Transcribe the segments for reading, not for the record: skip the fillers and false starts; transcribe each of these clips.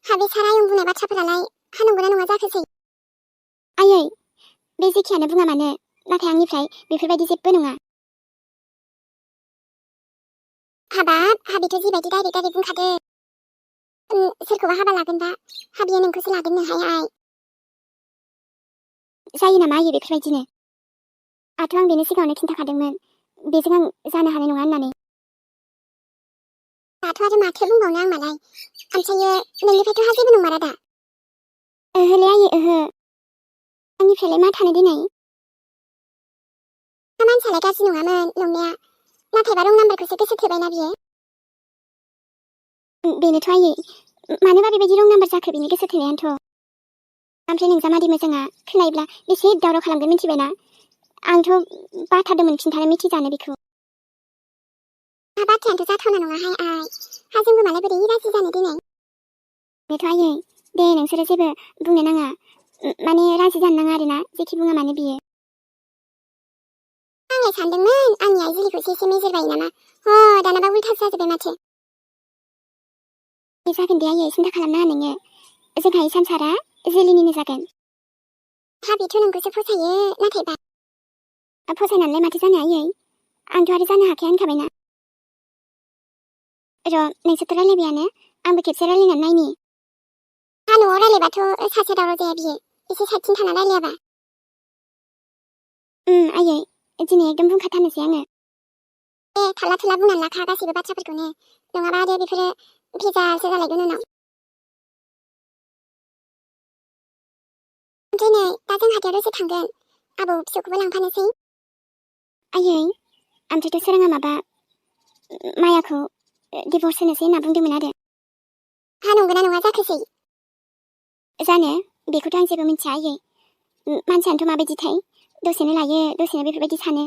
हाबि सारायं बुंनाय बाथ्राफोरालाय हानांगौना नङा जाखोसै? आयै, बे जेखियानो बुङा मानो, नाथाय आंनिफ्राय बेफोरबायदि जेबो नङा। हाबाब, हाबिथ' जिबायदि डाइरेक्ट बुंखादो। सोरखौबा हाबा लागोनबा हाबिया नोंखौसो लागोननोहाय आइ। जायो नामा आयै बेफोरबायदिनो? आंथ' आं बेनि सिगाङावनो खिन्थाखादोंमोन, बेजों आं जानो हानाय नङा होननानै। दाथ' आरो माथो बुंबावनो आं मालाय। ओमफ्रायो नोंनिफ्रायथ' हा जेबो नंमारा दा? ओहोलै आयै ओहो। आंनिफ्रायलाय मा थानो दिनै? हा मानसियालाय गाज्रि नङामोन नंनाया, नाथायबा रं नाम्बारखौसो गोसो थोबायना बियो। बेनोथ' आयै, मानोबा बेबायदि रं नाम्बार जाखो बेनि गोसो थोनायानोथ'। ओमफ्राय नोंजामादै मोजाङा खोनायोब्ला बेसे दावराव खालामगोन मिथिबायना? आंथ' बाथारदोंमोन खिन्थानो मिथिजानो बेखौ। हा बाथ्रायानोथ' जाथावना नङाहाय आइ। हा जोंबो मालाय बोरै राजि जानो दिनै? बेथ' आयै, दे नोंसोरो जेबो बुंनो नाङा। माने राजि जानो नाङा आरोना, जेखि बुङा मानो बियो। आंलाय सानदोंमोन आंनि आइ जुलिखौसो एसे मेजेरबाय नामा। दानाबा उल्थासो जाजोब्बाय माथो। जागोन दे आयै, सिन्था खालामनाङा नोङो। जोंहा इसानसारा जुलिनिनो जागोन। हा बेथ' नोंखौसो फसायो, नाथायबा फसायनानैलाय माथो जानो आयै? आंथ' आरो जानो हाखाया होनखाबायना। नोंसोरथ' रायलायबायानो, आंबो खेबसे रायलायनानै नायनि। हा न'आव रायलायबाथ' सासे दावराव जाया बियो, एसे साइडथिं थाना रायलायाबा। आयै, दिनै एकदम बुंखाथारनोसै आङो। थाला थाला बुंनानै लाखा गासैबो बाथ्राफोरखौनो, नङाबा आरो बेफोरो भेजालसो जालायगोन उनाव। ओमफ्राय नै दा जों हाथायाव दसे थांगोन, आबौ फिसौखौबो लांफानोसै। आयै, ओमफ्रायथ' सोराङा माबा मायाखौ डिभर्स होनोसै होनना बुंदोंमोन आरो। हा नंगौना नङा जाखोसै? जानो, बेखौथ' आं जेबो मिथिया आयै। मानसियानोथ' माबायदिथाय, दसेनो लायो दसेनो बेफोरबायदि सानो।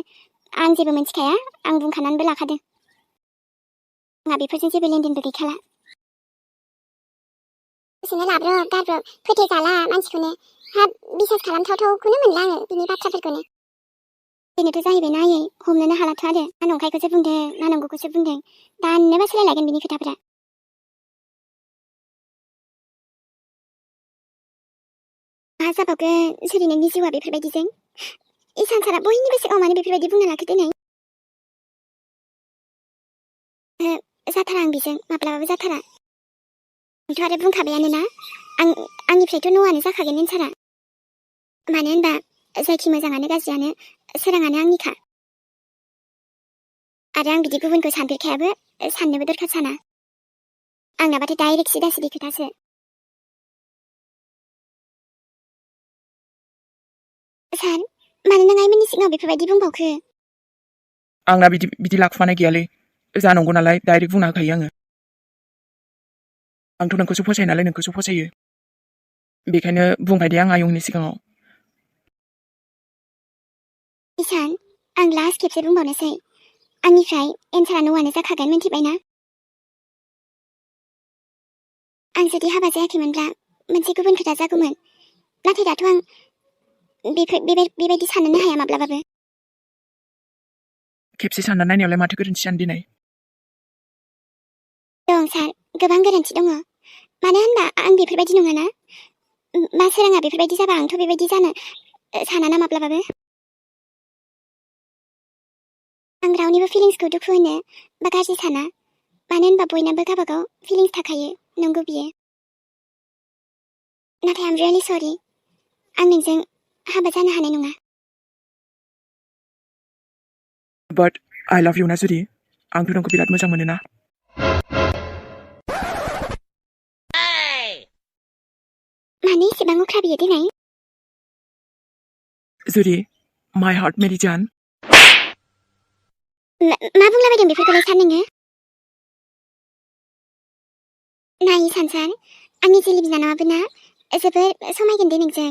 आं जेबो मिथिखाया, आं बुंखानानैबो लाखादों। आंहा बेफोरजों जेबो लेनदेनबो गैखाला। दसेनो लाब्रब गारब्रब फोथायजाला मानसिखौनो। हा बिसास खालामथावथावखौनो मोनला आङो बिनि बाथ्राफोरखौनो। बेनोथ' जाहैबायना आयै, हमनोनो हालाथ' आरो ना नंखायखौसो बुंदों ना नंगौखौसो बुंदों। दाननोबा सोलायलायगोन बिनि खोथाफोरा। मा जाबावगोन जुदि नोंनि जिउआ बेफोरबायदिजों? इसानसारा बयनिबो सिगाङाव मानो बेफोरबायदि बुंना लाखो दिनै? जाथारा आं बेजों माब्लाबाबो जाथारा। आंथ' आरो बुंखाबायानो ना, आंनिफ्रायथ' न'आनो जाखागोन एन्सारा। मानो होनबा जायखि मोजाङानो गाज्रियानो सोराङानो आंनिखा। आरो आं बिदि गुबुनखौ सानफेरखायाबो, साननोबो दरखार साना। आंनाबाथाय डाइरेक्ट सिदा सिदि खोथासो। सार, मानो नों आइमोननि सिगाङाव बेफोरबायदि बुंबावखो? आंना बिदि लाखुमानाय गैयालै, जानांगौ नालाय डाइरेक्ट बुंना होखायो आङो। आंथ' नोंखौसो फसायो नालाय नोंखौसो फसायो, बेखायनो बुंबाय दे आं आयंनि सिगाङाव। इसान, आं लास्ट खेबसे बुंबावनोसै, आंनिफ्राय एन्सारा न'आनो जाखागोन मिन्थिबायना? आं जुदि हाबा जायाखैमोनब्ला मोनसे गुबुन खोथा जागौमोन, नाथाय दाथ' आं बेबायदि साननोनो हाया माब्लाबाबो। खेबसे सानना नायनायावलाय माथो गोरोन्थि जानो दिनै? दं सार, गोबां गोरोन्थि दङ। मानो होनबा आं बेफोरबायदि नङाना। मा सोराङा बेफोरबायदि जाबा आंथ' बेबायदि जानो सानाना माब्लाबाबो। आं रावनिबो फिलिंसखौ दुखु होनो बा गाज्रि साना, मानो होनबा बयनाबो गावबागाव फिलिंस थाखायो, नंगौ बियो। नाथाय आम रियेलि सरि, आं नोंजों हाबा जानो हानाय नङा। बाट आइ लाभ इउ ना जुदि, आंथ' नोंखौ बिराद मोजां मोनो ना। मानो एसेबां अख्रा बियो देनाय? जुदि माइ हार्ट मेरि जान। मा बुंलाबायदों बेफोरखौलाय सार नोङो? नाय इसान सार, आंनि जेलि बिनानावाबो ना जोबोर समायगोन दे नोंजों।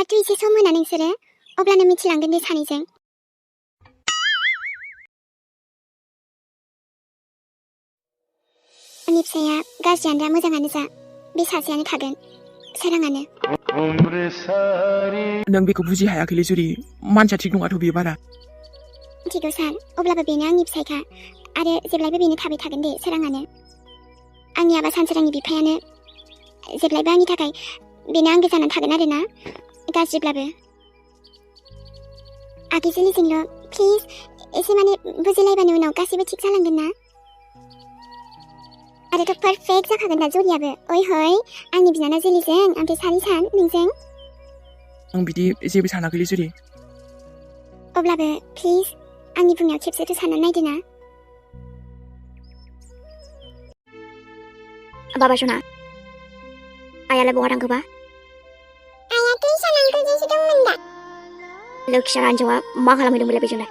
आरो एसे सम होना नोंसोरो, अब्लानो मिथिलांगोन दे सानैजों। आंनि फिसाया गाज्रियानो जा मोजाङानो जा, बे सासेयानो थागोन, सोराङानो। नों बेखौ बुजि हायाखैलै जुदि, मानसिया थिग नङाथ' बियो बारा। मिथिगौ सार, अब्लाबो बेनो आंनि फिसायखा, आरो जेब्लायबो बेनो थाबाय थागोन दे सोराङानो। आंनि आबा सानसोरांनि बिफायानो जेब्लायबो आंनि थाखाय बेनो आंगो जानानै थागोन आरोना गाज्रिब्लाबो आगै जुलिजोंल' प्लिज एसे माने बुजिलायबानो उनाव गासिबो थिग जालांगोन ना आरोथ' पारफेक्ट जाखागोन दा जुलियाबो ओइ हय आंनि बिनानाव जुलिजों ओमफ्राय सानै सान नोंजों आं बिदि जेबो सानाखैलै जुरि अब्लाबो प्लिज आंनि बुंनायाव खेबसेथ' साननानै नायदो ना बाबा सना आइयालाय बहा थांखोबा आइया दैसा लांग्रोजोंसो दंमोन दा लोखि सारा हिन्जावा मा खालामहैदोंमोनलाय बेजोंलाय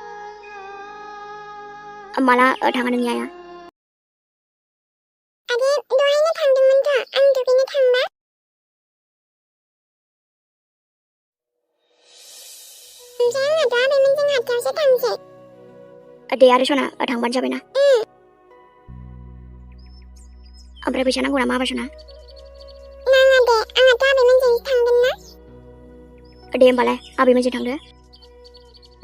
माला थाङा नोंनि आइया आरो दहायनो थांदोंमोनथ' आं दुगैनो थांबा ओमफ्राय आंहाथ' आबैमोनजों हाथायावसो थांसै दे आरो सना थांबानो जाबायना ओमफ्राय फैसा नांगौ नामा आबा सना नाङा दे आंहाथ' आबैमोनजोंसो थांगोन ना दे होमबालाय आबैमोनजों थांदो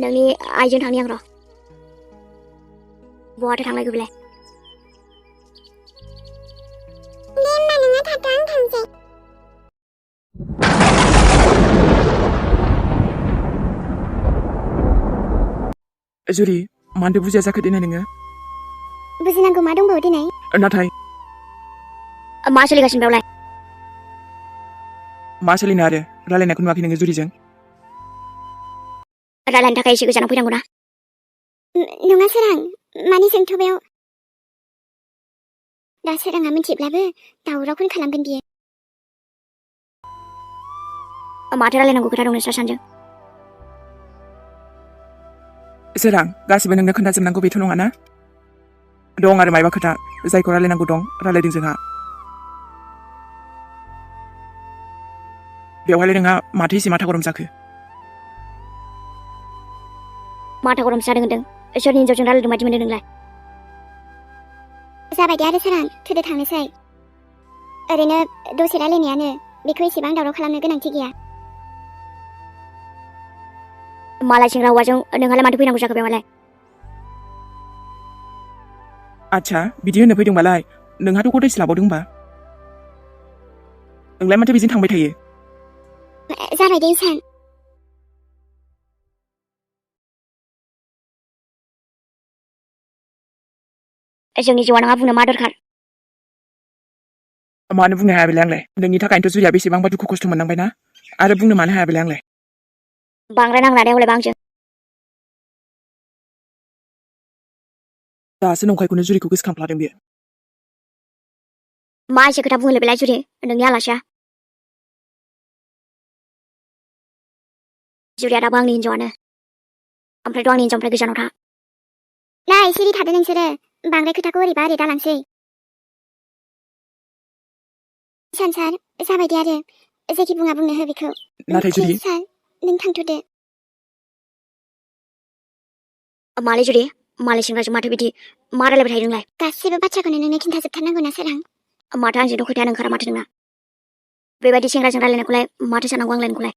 नोंनि आइजों थांनि आं र' बहाथो थांलायखो बेलाय दे होमबा नोङो थाथ' आं थांसै जुरि मानोथो बुजिया जाखो दिनै नोङो बुजिनांगौ मा दंबावो दिनै नाथाय मा सोलिगासिनो बेयावलाय मा सोलिनो आरो रायलायनायखौ नुवाखै नोङो जुरिजों रायलायनो थाखाय एसे गोजानाव फैनांगौ ना नङा सोरां मानि जोंथ' बेयाव दा सोराङा मिथिब्लाबो दावरावखौनो खालामगोन बियो माथो रायलायनांगौ खोथा दं नोंस्रा सानजों सोरां गासिबो नोंनो खोन्थाजोबनांगौ बेथ' नङाना दं आरो मायबा खोथा जायखौ रायलायनांगौ दं रायलायदों जोंहा बेवहायलाय नोंहा माथो एसे माथा गरम जाखो माथा गरम जादों होनदों सोरनि हिन्जावजों रायलायदों बायदि मोनदों नोंलाय जाबाय दे आरो सोरां थोदो थांनोसै ओरैनो दसे रायलायनायानो बेखौ एसेबां दावराव खालामनो गोनांथि गैया मालाय सेंग्रा हौवाजों नोंहालाय माथो फैनांगौ जाखो बेवहायलाय आच्छा बिदि होननो फैदोंबालाय नोंहाथ' गदायसो लाबावदों होनबा नोंलाय माथो बेजों थांबाय थायो जाबाय दे सान जोंनि जिउआ नङा बुंनो मा दरखार मानो बुंनो हाया बेलाय आंलाय नोंनि थाखायनोथ' जुलिया बेसेबांबा दुखु खस्थ' मोननांबायना आरो बुंनो मानो हाया बेलाय आंलाय बांद्राय नांला दे हलायबा आंजों दासो नंखायखौनो जुरिखौ गोसोखांफ्लादों बेयो मा एसे खोथा बुंहरलाय बेलाय जुरि नोंनि आलासिया जुरिया दाबो आंनि हिन्जावानो ओमफ्रायथ' आंनि हिन्जावनिफ्राय गोजानाव था नै सिरि थादो नोंसोरो बांद्राय खोथाखौ ओरैबा ओरै दालांसै सानसार जाबाय दे आरो जेखि बुङा बुंनो हो बेखौ नाथाय जुरि प्लिज सार नों थांथ'दो मालै जुरि मालाय सेंग्राजों माथो बिदि मा रायलायबाय थायो नोंलाय गासिबो बाथ्राखौनो नोंनो खिन्थाजोबथारनांगौ ना सोरां माथो आंजोंथ' खोथायानो ओंखारा माथो नोंना बेबायदि सेंग्राजों रायलायनायखौलाय माथो साननांगौ आंलाय नोंखौलाय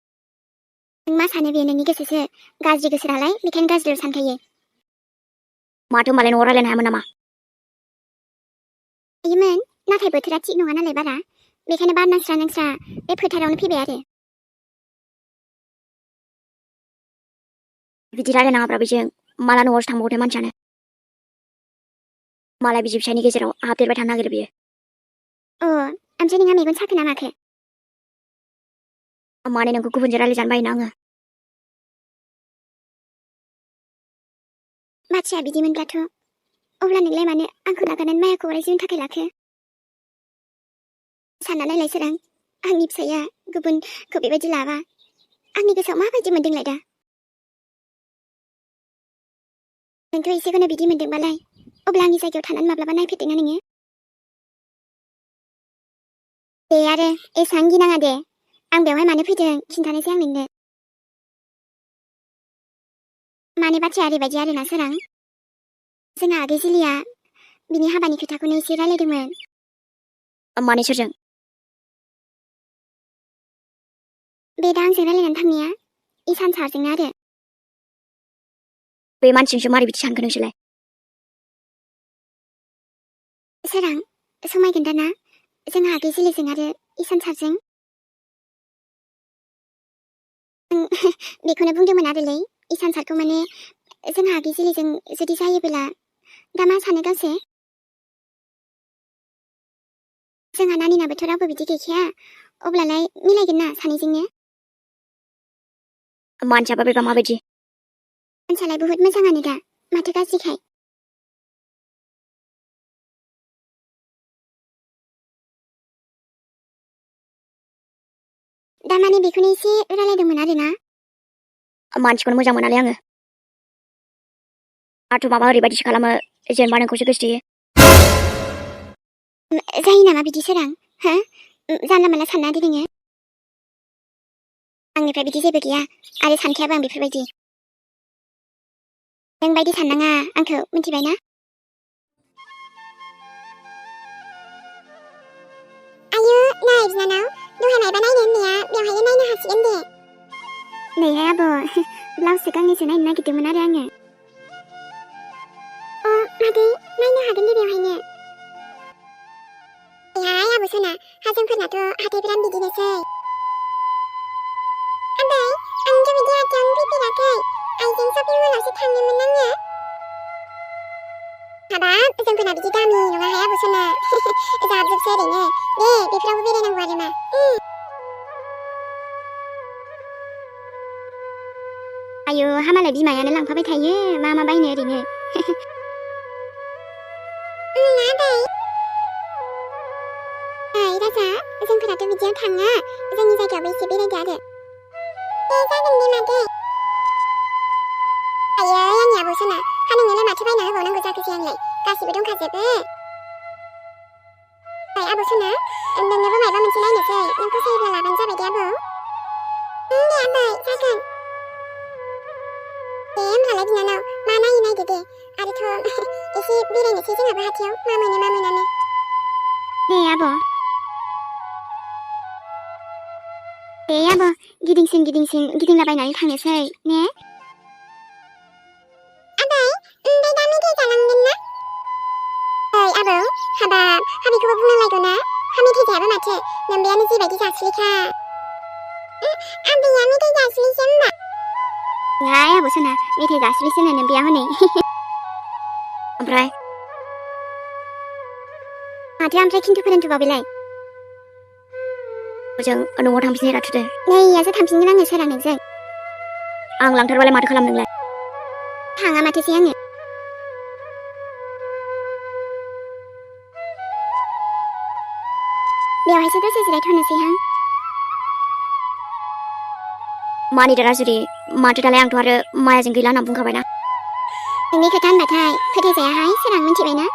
नों मा सानो बे नोंनि गोसोसो गाज्रि गोसो नालाय बेखायनो गाज्रिल' सानखायो माथो होमबालाय न'आव रायलायनो हायामोन नामा हायोमोन नाथाय बोथोरा थिग नङा नालाय बारा बेखायनो बार नांस्रा नांस्रा बे फोथारावनो फैबाय आरो बिदि रायलायनाङाब्रा बेजों माला न'आवसो थांबावथाय मानसियानो मालाय बिसि फिसायनि गेजेराव हाबदेरबाय थानो नागिरो बियो ओमफ्राय नोंहा मेगन साखो ना माखो माने नोंखौ गुबुनजों रायलायजानो बायोना आङो बाथ्राया बिदिमोनब्लाथ' अब्ला नोंलाय मानो आंखौ नागारनानै मायाखौ अराय जिउनि थाखाय लाखो सानना नायलाय सोरां आंनि फिसाया गुबुनखौ बेबायदि लाबा आंनि गोसोआव माबायदि मोनदोंलाय दा नोंथ' एसेखौनो बिदि मोनदोंबालाय अब्ला आंनि जायगायाव थानानै माब्लाबा नायफेरदोंना नोङो दे आरो एसां गिनाङा दे आं बेवहाय मानो फैदों खिन्थानोसै आं नोंनो माने बाथ्राया ओरैबायदि आरोना सोरां जोंहा आगै जुलिया बिनि हाबानि खोथाखौनो एसे रायलायदोंमोन माने सोरजों बे दा आंजों रायलायनानै थांनाया इसान सारजोंनो आरो बे मानसिजोंसो मारै बिदि सानखो नोंसोरलाय सोरां समायगोन दाना जोंहा आगै जुलिजों आरो इसानसारजों बेखौनो बुंदोंमोन आरोलै इसानसारखौ माने जोंहा गिजिलिजों जुदि जायोब्ला दा मा सानो गावसो जोंहा नानिनाबोथ' रावबो बिदि गैखाया अब्लालाय मिलायगोन ना सानैजोंनो मानसियाबा बेबा माबायदि मानसियालाय बुहुत मोजाङानो दा माथो गाज्रिखाय दा माने बेखौनो एसे रायलायदोंमोन आरोना मानसिखौनो मोजां मोनालै आङो आरो माबा ओरैबायदिसो खालामो जेनेबा नोंखौसो गोसोथोयो जायो नामा बिदि सोरां हो जानला मानला सानना दि नोङो आंनिफ्राय बिदि जेबो गैया आरो सानखायाबो आं बेफोरबायदि नों बायदि साननाङा आंखौ मिथिबाय ना आयु नाय बिनानाव दहाय मायबा नायनो होननाया बेवहायनो नायनो हासिगोन दे नैहाय आब' ब्लाउससो गांनैसो नायनो नागिरदोंमोन आरो आङो मादै नायनो हागोन दे बेवहायनो एहाय आब' सना हाजोंफोरनाथ' हाथायफोरा बिदिनोसै आबै आंथ' बिदि हाथायावनो फैफेराखै आइजों शपिं मलावसो थाङोमोन आङो हाबाब जोंफोरना बिदि दामि नङाहाय आब' सना जाबजोबसो ओरैनो दे बेफोरावबो बेरायनांगौ आरो मा आयु हामालाय बिमायानो लांफाबाय थायो मा मा बायनो ओरैनो आबै ओइ राजा जोंफोराथ' बिदियाव थाङा जोंनि जायगायावबो एसे बेरायदो आरो दे जागोन दे मादै आयै आंनि आब' सना हा नोंनोलाय माथो बायना होबावनांगौ जाखोसै आंलाय गासिबो दंखाजोबो ओइ आब' सना नोंनोबो मायबा मोनसे नायनोसै नों फसायोब्ला लाबानो जाबाय दे आब' दे आबै जागोन दे होमब्लालाय बिनानाव मा नायो नायदो दे आरोथ' एसे बेरायनोसै जोंहाबो हाथायाव मा मोनो मा मोनानो दे आब' गिदिंसिन गिदिंलाबायनानै थांनोसै ने आबै ओमफ्राय दा मेथाइ जालांगोन ना ओइ आबौ हाबाब हाबिखौबो बुंनांलायगौ ना हा मेथाइ जायाबा माथो नोमबायानो जिबायदि जासुलिखा आबैया मेथाइ जासुलिसो होमबा हाय आब' सना मेथाइ जासिबिसो होनो बेया हनै ओमफ्राय माथो खिन्थु फोरोंथोबा बेलाय जों न'आव थांफिननो राथुदो नैयासो थांफिनगोन आङो सोरां नोंजों आं लांथारबालाय माथो खालाम नोंलाय थाङा माथोसै आङो बेवहायसो दसे जिरायथ'नोसैहां मानि दारा जुदि माथो दालाय आंथ' आरो मायाजों गैला होनना बुंखाबायना नोंनि खोथा होनबाथाय फोथायजायाहाय सोरां मिथिबायना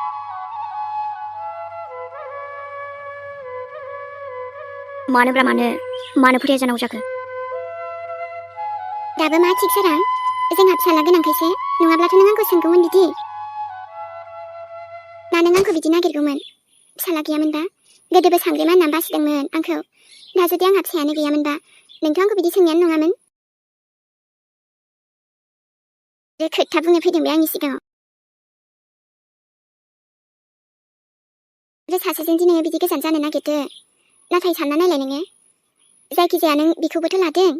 मानोब्रा मानो फोथाया जानांगौ जाखो दाबो मा थिग सोरां जोंहा फिसाला गोनांखायसो नङाब्लाथ' नों आंखौ सोंगौमोन बिदि ना नों आंखौ बिदि नागिरगौमोन फिसाला गैयामोनबा गोदोबो सांग्रेमा होननानै बासिदोंमोन आंखौ दा जुदि आंहा फिसायानो गैयामोनबा नोंथ' आंखौ बिदि सोंनायानो नङामोन खोथा बुंनो फैदों बे आंनि सिगाङाव आरो सासेजों दिनै बिदि गोजान जानो नागिरदो नाथाय सानना नायलाय नोङो जायखिजाया नों बिखौबोथ' लादों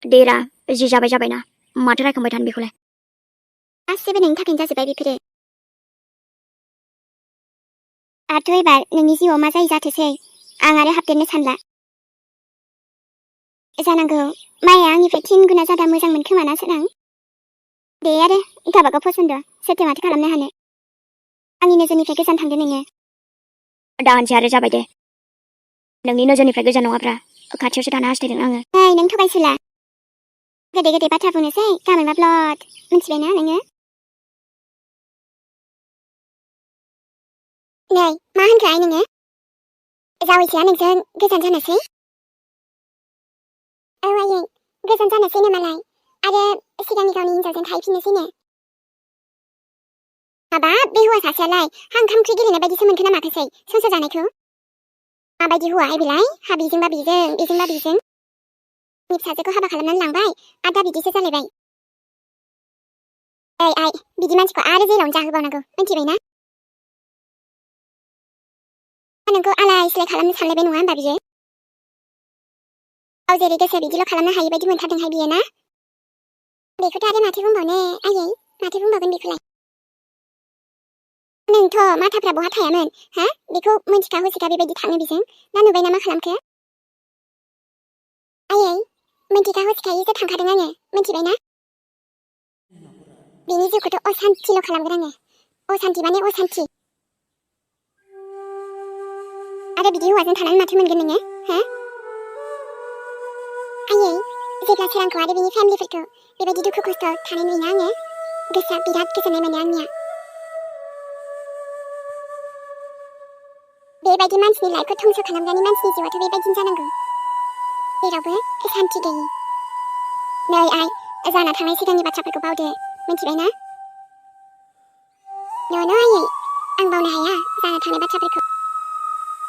देरा जि जाबायना माथो रायखांबाय थानो बेखौलाय गासिबो नोंनि थाखायनो जाजोब्बाय बेफोरो आरोथ' एबार नोंनि जिउआव मा जायो जाथोसै आं आरो हाबदेरनो सानला जानांगौ माया आंनिफ्राय 3 गुना जादा मोजांमोन खोमा ना सोरां दे आरो गावबागाव फसन्द सोरथो माथो खालामनो हानो आंनि नोजोरनिफ्राय गोजान थांदो नोङो दानसे आरो जाबाय दे नोंनि नोजोरनिफ्राय गोजान नङाब्रा खाथियावसो थानो हास्थायदों आङो ओइ नों थगायसुला गोदै बाथ्रा बुंनोसै गाबोनबा ब्लद मिथिबायना नोङो नै मा होनखो आइ नोङो जावैसोआ नोंजों गोजान जानोसै औ आयै गोजान जानोसैनो मालाय आरो सिगांनि गावनि हिनजावजों थाहैफिननोसैनो माबा बे हौवा सासेयालाय हा ओंखाम ओंख्रि गेलेनाय बायदिसो मोनखो ना माखोसै संसार जानायखौ माबायदि हौवाहाय बेलाय हा बेजोंबा बेजों बेजोंबा बेजों आंनि फिसाजोखौ हाबा खालामनानै लांबाय आरो दा बिदिसो जालायबाय ओइ आइ बिदि मानसिखौ आरो जेलावनो जाहोबावनांगौ मिथिबायना नोंखौ आलाय सिलाय खालामनो सानलायबाय नङा होमबा बियो गाव जेरै गोसो बिदिल' खालामनो हायै बायदि मोनथारदोंहाय बियो ना बेखौथ' आरो माथो बुंबावनो आयै माथो बुंबावगोन बेखौलाय नोंथ' माथाफ्रा बहा थायामोन हा बेखौ मोनथिखा हसिखा बेबायदि थाङो बिजों ना नुबाय ना मा खालामखो आयै मोनथिखा हसिखायैसो थांखादों आङो मोनथिबाय ना बिनि जिउखौथ' असान्थिल' खालामगोन आङो असान्ति माने असान्ति आरो बिदि हौवाजों थानानै माथो मोनगोन नोङो हा आयै जेब्ला सोरांखौ आरो बिनि फेमिलिफोरखौ बेबायदि दुखु खस्थ' थानाय नुयोना आङो गोसोआ बिराद गोजोननाय मोनो आंनिया बेबायदि मानसिनि लाइफखौ धंस' खालामग्रानि मानसिनि जिउआथ' बेबायदिनो जानांगौ जेरावबो सान्थि गैयि नै आइ जाना थांनाय सिगांनि बाथ्राफोरखौ बावदो मिन्थिबाय ना न' आयै आं बावनो हाया जाना थांनाय बाथ्राफोरखौ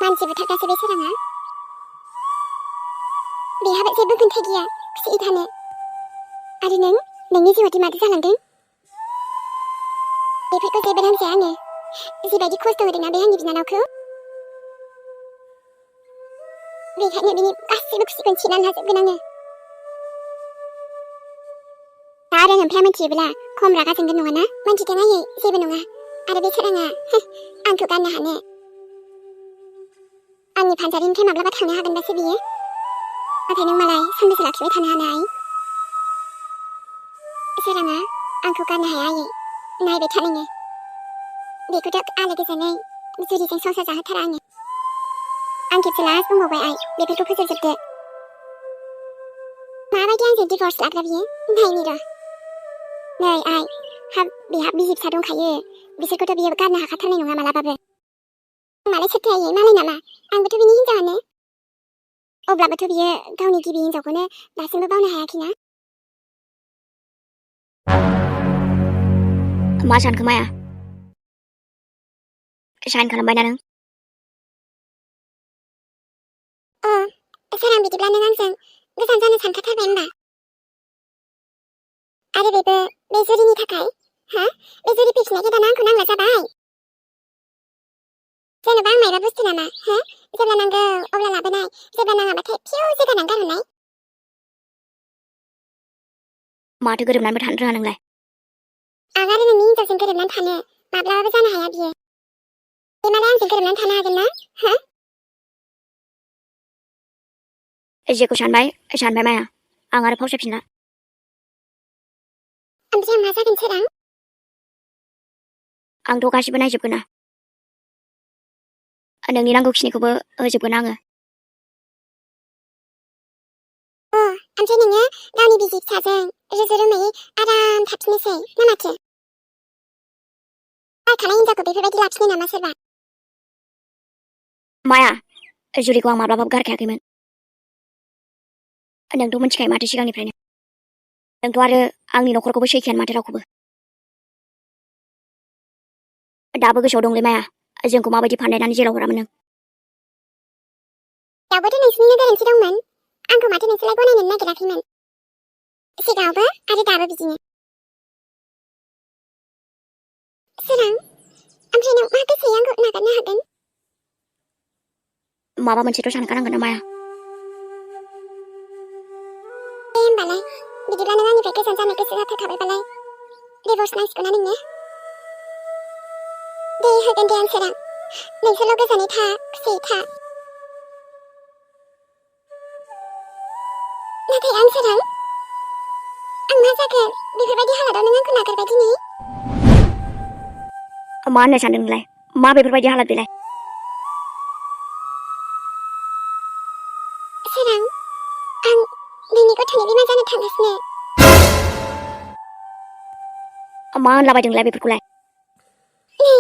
मानसि बुथारग्रासो बे सोराङा बेहाबो जेबो खोन्थाय गैया खुसियै थानो आरो नोंनि जिउआदि माथो जालांदों बेफोरखौ जेबो रोंजाया आङो जिबायदि खस्थ' होदोंना बे आंनि बिनानावखौ बेखायनो बिनि गासिबो खुसिखौनो सिनानै लाजोबगोन आङो दा आरो नोंफ्रा मिथियोब्ला खम रागा जोंगोन नङाना मिन्थिदों आयै जेबो नङा आरो बे सोराङा आंखौ गाननो हानो आंनि फानजारिनिफ्राय माब्लाबा थांनो हागोनबासो बियो नाथाय नों मालाय सानबेसे लाखिबाय थानो हानो आइ सोराङा आंखौ गारनो हाया आयै नायबाय था नोङो बेखौथ' आलो गोजोनै जुरिजों संसार जाहोथारा आङो आं खेबसे लास्ट बुंबावबाय आइ बेफोरखौ फोजोबजोबदो माबायदि आंजों डिभर्स लाग्रा बियो नायनि र' नै आइ हाब बेहा बिसि फिसा दंखायो बिसोरखौथ' बियो गारनो हाखाथारनाय नङा मालाबाबो मालाय सोरथो आयै मालाय नामा आंबोथ' बिनि हिनजावानो अब्लाबोथ' बियो गावनि गिबि हिनजावखौनो दासिमबो बावनो हायाखैना मा सानखो माया साइन खालामबायना नों सोरां बिदिब्ला नों आंजों गोजान जानो सानखाथारबाय होनबा आरो बेबो बे जुरिनि थाखाय हा बे जुरि फैफिननायखौ दाना आंखौ नांला जाबाय जेनेबा आं मायबा बुस्थु नामा हा जेब्ला नांगौ अब्ला लाबोनाय जेब्ला नाङाबाथाय फिउ जोगारनानै गारहरनाय माथो गोरोबनानैबो थानो रोङा नोंलाय आं आरो नोंनि हिनजावजों गोरोबनानै थानो माब्लाबाबो जानो हाया बियो बे मालाय आंजों गोरोबनानै थानो हागोन ना हा जेखौ सानबाय माया आं आरो फावसायफिनला ओमफ्राय मा जागोन सोरां आंथ' गासिबो नायजोबगोन ना नोंनि नांगौखिनिखौबो होजोबगोन आङो ओमफ्राय नोङो गावनि बिसि फिसाजों रुजु रुमुयै आराम थाफिननोसै ना माथो बायखानाय हिनजावखौ बेफोरबायदि लाखिनो नामा सोरबा माया जुरिखौ आं माब्लाबाबो गारखायाखैमोन नोंथ' मिथिखायो माथो सिगांनिफ्रायनो नोंथ' आरो आंनि न'खरखौबो सैखायानो माथो रावखौबो दाबो गोसोआव दंलै माया जोंखौ माबायदि फानदायनानै जेलाव हरामोन नों दाबोथ' नोंसिनिनो गोरोन्थि दंमोन आंखौ माथो नोंसोरलाय गनायनो नागिराखैमोन सिगाङावबो आरो दाबो बिदिनो सोरां ओमफ्राय नों मा गोसोयै आंखौ नागारनो हागोन माबा मोनसेथ' सानखानांगोन ना माया दे होमबालाय बिदिब्ला नों आंनिफ्राय गोजान जानो गोसो जाथारखाबायबालाय डिभर्स नांसिगौ ना नोंनो दे होगोन दे आं सोरां नोंसोरल' गोजानै था खुसियै था नाथाय आं सोरां आं मा जागोन बेफोरबायदि हालादाव नों आंखौ नागारबाय दिनै मा होननो सानदों नोंलाय मा बेफोरबायदि हालाद बेलाय सोरां आं नोंनि गथ'नि बिमा जानो थांगासिनो मा होनलाबायदोंलाय बेफोरखौलाय नै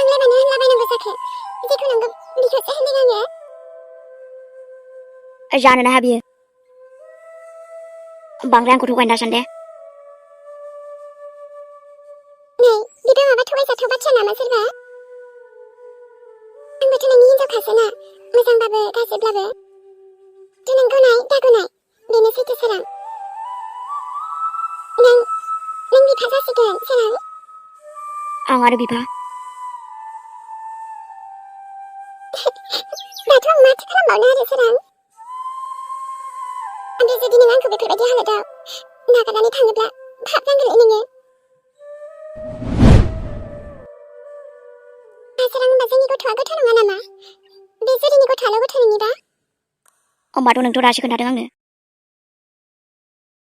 आंलाय मानो होनलाबायनांगौ जाखो जेखौ नांगौ बेखौसो होनदों आङो जानोना हाया बियो बांद्राय आंखौ थगायनो दासान दे नै बिबो माबा थगायजाथाव बाथ्रा नामा सोरबा आंबोथ' नोंनि हिनजावखासो ना मोजांबाबो गाज्रिब्लाबो थ' नों गनाय दा गनाय बेनो सैथो सोरां नों बिफा जासिगोन सोरां आं आरो बिफा दाथ' आं माथो खालामबावनो आरो सोरां ओमफ्राय जुदि नों आंखौ बेफोरबायदि हालोदाव नागारनानै थाङोब्ला फाबनांगोनलै नोङो सोरां होनबा जोंनि गथ'आ गथ' नङा नामा बे जुरिनि गथ'आल' गथ' नोंनिबा होमबाथ' नोंथ' दासो खोन्थादों आंनो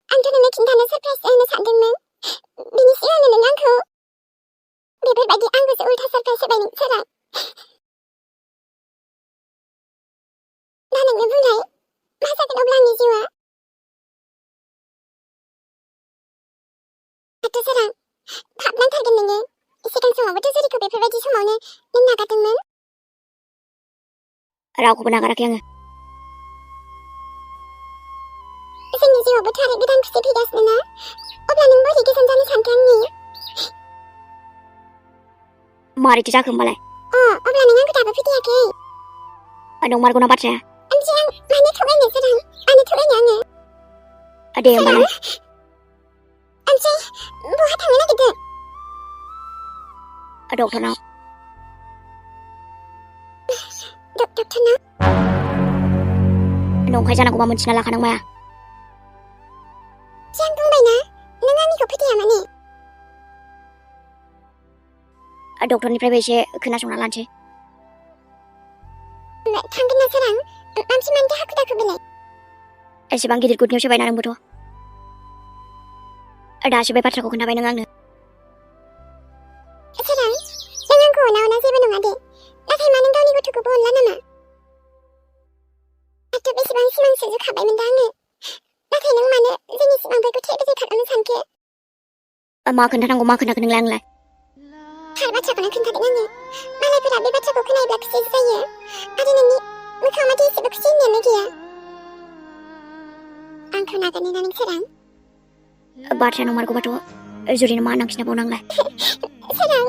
आंथ' नोंनो खिन्थानो सारप्राइज होनो सानदोंमोन बिनि सिगांनो नों आंखौ बेफोरबायदि आंखौसो उल्था सारप्राइज होबाय नों सोरां दा नोंनो बुंलाय मा जागोन अब्ला आंनि जिउआ दाथ' सोरां फाबनांथारगोन नोङो सिगां समावबोथ' जुरिखौ बेफोरबायदि समावनो नों नागारदोंमोन रावखौबो नागाराखै आङो जोंनि जिउआवबोथ' आरो गोदान खुसि फैगासिनो ना अब्ला नों बोरै गोजान जानो सानखो आंनि मारैथो जाखो होमबालाय अब्ला नों आंखौ दाबो फोथायाखै नंमारगौना बाथ्राया ओमफ्राय आं मानो थगायनो सोरां मानो थगायनो आङो दे होमबालाय ओमफ्राय बहा थांनो नागिरदों डक्टरनाव डक्टरनाव नंखाय जानांगौबा मोनथिना लाखानां माया आं बुंबायना नों आंनिखौ फोथाया माने डक्टरनिफ्रायबो एसे खोनासंना लानोसै थांगोन ना सोरां मानसि मानोथो हाखु दाखु बेलाय एसेबां गिदिर गुद निउस होबायना नोंबोथ' दासो बे बाथ्राखौ खोन्थाबाय नों आंनो सोरां नों आंखौ अना जेबो नङा दे नाथाय मा नों गावनि गथ'खौबो अनला नामा दाथ' बेसेबां सिमां सुजुखाबायमोन दा आङो नाथाय नों मानो जोंनि सिमांफोरखौ थेर बेथेर खालामनो सानखो मा खोन्थानांगौ मा खोन्थाखो नोंलाय आंलाय थार बाथ्राखौनो खोन्थादों आङो मालायफोरा बे बाथ्राखौ खोनायोब्ला खुसि जायो आरो नोंनि मोखाङाव माथो एसेबो खुसि होननायानो गैया आंखौ नागारनो ना नों सोरां बाथ्राया नंमारगौबाथ' जुरिनो मा होनना खिन्थाबावनांलाय सोरां